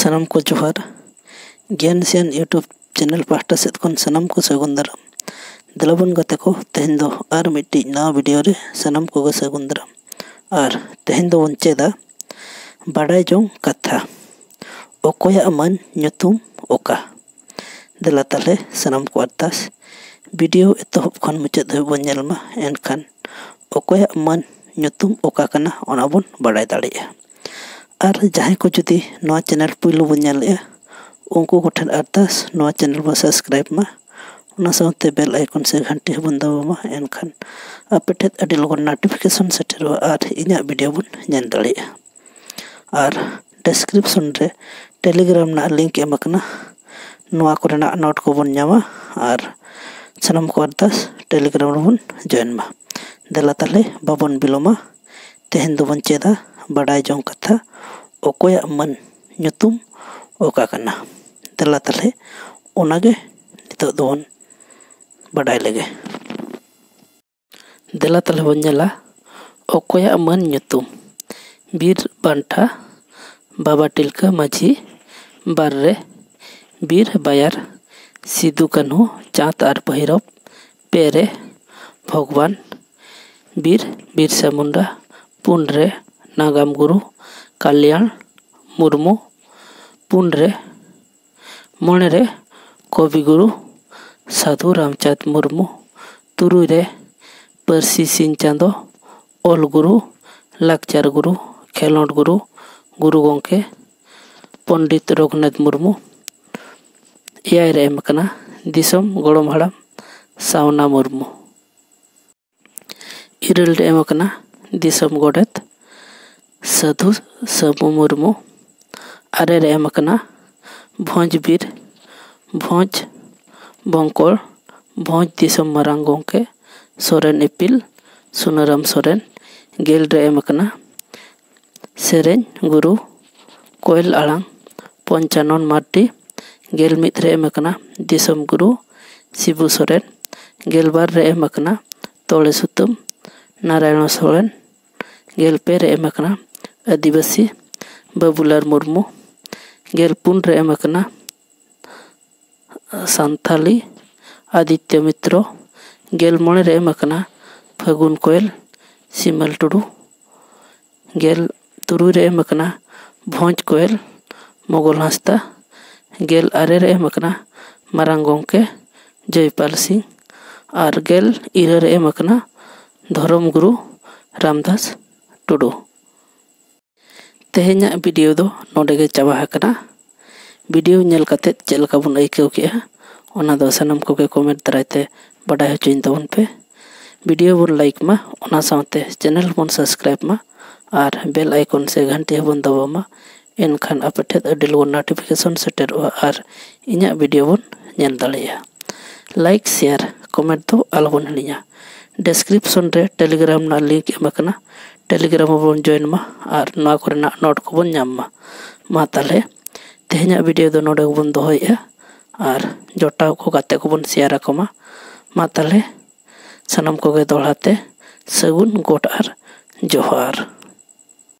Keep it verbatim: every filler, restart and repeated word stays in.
ᱥᱟᱱᱟᱢ ᱠᱚ ᱡᱚᱦᱟᱨ᱾ ᱜᱮᱭᱟᱱ ᱥᱮᱭᱟᱱ YouTube ᱪᱮᱱᱮᱞ ᱯᱟᱦᱴᱟ ᱥᱮᱫ ᱠᱷᱚᱱ ᱥᱟᱱᱟᱢ ᱠᱚ ᱥᱟᱹᱜᱩᱱ ᱫᱟᱨᱟᱢ᱾ ᱫᱮᱞᱟᱵᱚᱱ ᱜᱟᱛᱮ ᱠᱚ, ᱛᱮᱦᱮᱧ ᱫᱚ ᱟᱨ ᱢᱤᱫᱴᱤᱡ ᱱᱟᱣᱟ ᱵᱷᱤᱰᱤᱭᱳ ᱨᱮ ᱥᱟᱱᱟᱢ ᱠᱚᱜᱮ ᱥᱟᱹᱜᱩᱱ ᱫᱟᱨᱟᱢ᱾ ᱟᱨ ᱛᱮᱦᱮᱧ ᱫᱚᱵᱚᱱ ᱪᱮᱫᱟ ᱵᱟᱰᱟᱭ ᱡᱚᱝ ᱠᱟᱛᱷᱟ, ᱚᱠᱚᱭᱟᱜ ᱢᱟᱹᱱ ᱧᱩᱛᱩᱢ ᱚᱠᱟ? ᱫᱮᱞᱟ ᱛᱟᱦᱞᱮ ᱥᱟᱱᱟᱢ ᱠᱚ ᱟᱨᱫᱟᱥ ᱵᱷᱤᱰᱤᱭᱳ ᱮᱛᱚᱦᱚᱵ ᱠᱷᱚᱱ ᱢᱩᱪᱟᱹᱫ ᱫᱷᱟᱹᱵᱤᱡ ᱵᱚᱱ ᱧᱮᱞ ᱢᱟ, ᱮᱱᱠᱷᱟᱱ ᱚᱠᱚᱭᱟᱜ ᱢᱟᱹᱱ ᱧᱩᱛᱩᱢ ᱚᱠᱟ ᱠᱟᱱᱟ ᱚᱱᱟ ᱵᱚᱱ ᱵᱟᱰᱟᱭ ᱫᱟᱲᱮᱭᱟᱜᱼᱟ᱾ ᱟᱨ ᱡᱟᱦᱟᱸᱭ ᱠᱚ ᱡᱩᱫᱤ ᱱᱚᱣᱟ ᱪᱮᱱᱮᱞ ᱯᱩᱭᱞᱩ ᱵᱚᱱ ᱧᱮᱞᱮᱜᱼᱟ, ᱩᱱᱠᱩ ᱠᱚᱴᱷᱮᱱ ᱟᱨᱫᱟᱥ ᱱᱚᱣᱟ ᱪᱮᱱᱮᱞ ᱵᱚᱱ ᱥᱟᱵᱥᱠᱨᱟᱭᱤᱵ ᱢᱟ, ᱚᱱᱟ ᱥᱟᱶᱛᱮ ᱵᱮᱞ ᱟᱭᱠᱚᱱ ᱥᱮ ᱜᱷᱟᱱᱴᱤ ᱦᱚᱸᱵᱚᱱ ᱫᱟᱵᱟᱣ ᱢᱟ, ᱮᱱᱠᱷᱟᱱ ᱟᱯᱮ ᱴᱷᱮᱱ ᱟᱹᱰᱤ ᱞᱚᱜᱚᱱ ᱱᱳᱴᱤᱯᱷᱤᱠᱮᱥᱚᱱ ᱥᱮᱴᱮᱨᱚᱜᱼᱟ ᱟᱨ ᱤᱧᱟᱹᱜ ᱵᱷᱤᱰᱤᱭᱳ ᱵᱚᱱ ᱧᱮᱞ ᱫᱟᱲᱮᱭᱟᱜᱼᱟ᱾ ᱟᱨ ᱰᱮᱥᱠᱨᱤᱯᱥᱚᱱ ᱨᱮ ᱴᱮᱞᱤᱜᱨᱟᱢ ᱨᱮᱱᱟᱜ ᱞᱤᱝᱠ ᱮᱢ ᱟᱠᱟᱱᱟ, ᱱᱚᱣᱟ ᱠᱚᱨᱮᱱᱟᱜ ᱱᱳᱴ ᱠᱚᱵᱚᱱ ᱧᱟᱢᱟ᱾ ᱟᱨ ᱥᱟᱱᱟᱢ ᱠᱚ ᱟᱨᱫᱟᱥ ᱴᱮᱞᱤᱜᱨᱟᱢ ᱨᱮᱵᱚᱱ ᱡᱚᱭᱮᱱ ᱢᱟ᱾ ᱫᱮᱞᱟ ᱛᱟᱦᱞᱮ ᱵᱟᱵᱚᱱ ᱵᱤᱞᱚᱢᱟ, ᱛᱮᱦᱮᱧ ᱫᱚᱵᱚᱱ ᱪᱮᱫᱟ ᱵᱟᱰᱟᱭ ᱡᱚᱝ ᱠᱟᱛᱷᱟ, ᱚᱠᱚᱭᱟᱜ ᱢᱟᱹᱱ ᱧᱩᱛᱩᱢ ᱚᱠᱟ ᱠᱟᱱᱟ? ᱫᱮᱞᱟ ᱛᱟᱦᱞᱮ ᱚᱱᱟᱜᱮ ᱱᱤᱛᱚᱜ ᱫᱚᱵᱚᱱ ᱵᱟᱰᱟᱭ ᱞᱮᱜᱮ᱾ ᱫᱮᱞᱟ ᱛᱟᱦᱞᱮ ᱵᱚᱱ ᱧᱮᱞᱟ, ᱚᱠᱚᱭᱟᱜ ᱢᱟᱹᱱ ᱧᱩᱛᱩᱢ? ᱵᱤᱨ ᱵᱟᱱᱴᱷᱟ, ᱵᱟᱵᱟ ᱴᱤᱞᱠᱟᱹ ᱢᱟᱹᱡᱷᱤ᱾ ᱵᱟᱨ ᱨᱮ ᱵᱤᱨ ᱵᱟᱭᱟᱨ, ᱥᱤᱫᱩ ᱠᱟᱹᱱᱦᱩ, ᱪᱟᱸᱫᱽ ᱟᱨ ᱵᱷᱳᱭᱨᱚᱵ᱾ ᱯᱮ ᱨᱮ ᱵᱷᱚᱜᱽᱣᱟᱱ ᱵᱤᱨ ᱵᱤᱨᱥᱟ ᱢᱩᱱᱰᱟ᱾ ᱯᱩᱱ ᱨᱮ ᱱᱟᱜᱟᱢ ᱜᱩᱨᱩ ᱠᱟᱞᱭᱟᱬ ᱢᱩᱨᱢᱩ᱾ ᱯᱩᱱ ᱨᱮ ᱢᱚᱬᱮ ᱨᱮ ᱠᱚᱵᱤ ᱜᱩᱨᱩ ᱥᱟᱹᱫᱷᱩ ᱨᱟᱢᱪᱟᱸᱫᱽ ᱢᱩᱨᱢᱩ᱾ ᱛᱩᱨᱩᱭ ᱨᱮ ᱯᱟᱹᱨᱥᱤ ᱥᱤᱧ ᱪᱟᱸᱫᱚ, ᱚᱞ ᱜᱩᱨᱩ, ᱞᱟᱠᱪᱟᱨ ᱜᱩᱨᱩ, ᱠᱷᱮᱞᱳᱸᱰ ᱜᱩᱨᱩ, ᱜᱩᱨᱩ ᱜᱚᱢᱠᱮ ᱯᱚᱱᱰᱤᱛ ᱨᱚᱜᱷᱩᱱᱟᱛᱷ ᱢᱩᱨᱢᱩ᱾ ᱮᱭᱟᱭ ᱨᱮ ᱮᱢ ᱟᱠᱟᱱᱟ ᱫᱤᱥᱚᱢ ᱜᱚᱲᱚᱢ ᱦᱟᱲᱟᱢ ᱥᱟᱣᱱᱟ ᱢᱩᱨᱢᱩ᱾ ᱤᱨᱟᱹᱞ ᱨᱮ ᱮᱢ ᱟᱠᱟᱱᱟ ᱫᱤᱥᱚᱢ ᱜᱚᱰᱮᱛ ᱥᱟᱹᱫᱷᱩ ᱥᱟᱹᱢᱩ ᱢᱩᱨᱢᱩ᱾ ᱟᱨᱮ ᱨᱮ ᱮᱢ ᱟᱠᱟᱱᱟ ᱵᱷᱚᱸᱡᱽ ᱵᱤᱨ, ᱵᱷᱚᱸᱡᱽ ᱵᱚᱝᱠᱚᱲ, ᱵᱷᱚᱸᱡᱽ ᱫᱤᱥᱚᱢ ᱢᱟᱨᱟᱝ ᱜᱚᱢᱠᱮ ᱥᱚᱨᱮᱱ ᱤᱯᱤᱞ ᱥᱩᱱᱟᱹᱨᱟᱢ ᱥᱚᱨᱮᱱ᱾ ᱜᱮᱞ ᱨᱮ ᱮᱢ ᱟᱠᱟᱱᱟ ᱥᱮᱨᱮᱧ ᱜᱩᱨᱩ ᱠᱚᱭᱮᱞ ᱟᱲᱟᱝ ᱯᱚᱧᱪᱟᱱᱚᱱ ᱢᱟᱨᱰᱤ᱾ ᱜᱮᱞ ᱢᱤᱫ ᱨᱮ ᱮᱢ ᱟᱠᱟᱱᱟ ᱫᱤᱥᱚᱢ ᱜᱩᱨᱩ ᱥᱤᱵᱩ ᱥᱚᱨᱮᱱ᱾ ᱜᱮᱞ ᱵᱟᱨ ᱨᱮ ᱮᱢ ᱟᱠᱟᱱᱟ ᱛᱚᱲᱮ ᱥᱩᱛᱟᱹᱢ ᱱᱟᱨᱟᱭᱚᱱ ᱥᱚᱨᱮᱱ᱾ ᱜᱮᱞ ᱯᱮ ᱨᱮ ᱮᱢ ᱟᱠᱟᱱᱟ ᱟᱹᱫᱤᱵᱟᱹᱥᱤ ᱵᱟᱹᱵᱩᱞᱟᱞ ᱢᱩᱨᱢᱩ᱾ ᱜᱮᱞ ᱯᱩᱱ ᱨᱮ ᱮᱢ ᱟᱠᱟᱱᱟ ᱥᱟᱱᱛᱷᱟᱞᱤ ᱟᱫᱤᱛᱭᱚ ᱢᱤᱛᱨᱚ, ᱜᱮᱞ ᱢᱚᱬᱮ ᱨᱮ ᱮᱢ ᱟᱠᱟᱱᱟ ᱯᱷᱟᱹᱜᱩᱱ ᱠᱚᱭᱮᱞ ᱥᱤᱢᱟᱹᱞ ᱴᱩᱰᱩ, ᱜᱮᱞ ᱛᱩᱨᱩᱭ ᱨᱮ ᱮᱢ ᱟᱠᱟᱱᱟ ᱵᱷᱚᱸᱡᱽ ᱠᱚᱭᱮᱞ ᱢᱚᱜᱚᱞ ᱦᱟᱸᱥᱫᱟ, ᱜᱮᱞ ᱟᱨᱮ ᱨᱮ ᱮᱢ ᱟᱠᱟᱱᱟ ᱢᱟᱨᱟᱝ ᱜᱚᱢᱠᱮ ᱡᱚᱭᱯᱟᱞ ᱥᱤᱝ, ᱟᱨ ᱜᱮᱞ ᱤᱨᱟᱹᱞ ᱨᱮ ᱮᱢ ᱟᱠᱟᱱᱟ ᱫᱷᱚᱨᱚᱢ ᱜᱩᱨᱩ ᱨᱟᱢᱫᱟᱥ ᱴᱩᱰᱩ᱾ ᱛᱮᱦᱮᱧᱟᱜ ᱵᱷᱤᱰᱤᱭᱳ ᱫᱚ ᱱᱚᱰᱮ ᱜᱮ ᱪᱟᱵᱟ ᱟᱠᱟᱱᱟ᱾ ᱵᱷᱤᱰᱤᱭᱳ ᱧᱮᱞ ᱠᱟᱛᱮᱫ ᱪᱮᱫ ᱞᱮᱠᱟ ᱵᱚᱱ ᱟᱹᱭᱠᱟᱹᱣ ᱠᱮᱜᱼᱟ, ᱚᱱᱟ ᱫᱚ ᱥᱟᱱᱟᱢ ᱠᱚᱜᱮ ᱠᱚᱢᱮᱱᱴ ᱫᱟᱨᱟᱭ ᱛᱮ ᱵᱟᱰᱟᱭ ᱦᱚᱪᱚᱧ ᱛᱟᱵᱚᱱ ᱯᱮ᱾ ᱵᱷᱤᱰᱤᱭᱳ ᱵᱚᱱ ᱞᱟᱭᱤᱠ ᱢᱟ, ᱚᱱᱟ ᱥᱟᱶᱛᱮ ᱪᱮᱱᱮᱞ ᱵᱚᱱ ᱥᱟᱵᱥᱠᱨᱟᱭᱤᱵ ᱢᱟ ᱟᱨ ᱵᱮᱞ ᱟᱭᱠᱚᱱ ᱥᱮ ᱜᱷᱟᱱᱴᱤ ᱦᱚᱸᱵᱚᱱ ᱫᱟᱵᱟᱣ ᱢᱟ᱾ ᱮᱱᱠᱷᱟᱱ ᱟᱯᱮ ᱴᱷᱮᱱ ᱟᱹᱰᱤ ᱞᱚᱜᱚᱱ ᱱᱳᱴᱤᱯᱷᱤᱠᱮᱥᱚᱱ ᱥᱮᱴᱮᱨᱚᱜᱼᱟ ᱟᱨ ᱤᱧᱟᱹᱜ ᱵᱷᱤᱰᱤᱭᱳ ᱵᱚᱱ ᱧᱮᱞ ᱫᱟᱲᱮᱭᱟᱜᱼᱟ᱾ ᱞᱟᱭᱤᱠ, ᱥᱮᱭᱟᱨ, ᱠᱚᱢᱮᱱᱴ ᱫᱚ ᱟᱞᱚᱵᱚᱱ ᱦᱤᱲᱤᱧᱟ᱾ ᱰᱮᱥᱠᱨᱤᱯᱥᱚᱱ ᱨᱮ ᱴᱮᱞᱤᱜᱨᱟᱢ ᱨᱮᱱᱟᱜ ᱞᱤᱝᱠ ᱮᱢ ᱟᱠᱟᱱᱟ, ᱴᱮᱞᱤᱜᱨᱟᱢ ᱨᱮᱵᱚᱱ ᱡᱚᱭᱮᱱ ᱢᱟ ᱟᱨ ᱱᱚᱣᱟ ᱠᱚᱨᱮᱱᱟᱜ ᱱᱳᱴ ᱠᱚᱵᱚᱱ ᱧᱟᱢ ᱢᱟ᱾ ᱢᱟ ᱛᱟᱦᱞᱮ ᱛᱮᱦᱮᱧᱟᱜ ᱵᱷᱤᱰᱤᱭᱳ ᱫᱚ ᱱᱚᱰᱮ ᱜᱮᱵᱚᱱ ᱫᱚᱦᱚᱭᱮᱫᱼᱟ ᱟᱨ ᱡᱚᱴᱟᱣ ᱠᱚ, ᱜᱟᱛᱮ ᱠᱚᱵᱚᱱ ᱥᱮᱭᱟᱨ ᱟᱠᱚ ᱢᱟ᱾ ᱢᱟ ᱛᱟᱦᱞᱮ ᱥᱟᱱᱟᱢ ᱠᱚᱜᱮ ᱫᱚᱦᱲᱟ ᱛᱮ ᱥᱟᱹᱜᱩᱱ ᱜᱚᱴ ᱟᱨ ᱡᱚᱦᱟᱨ᱾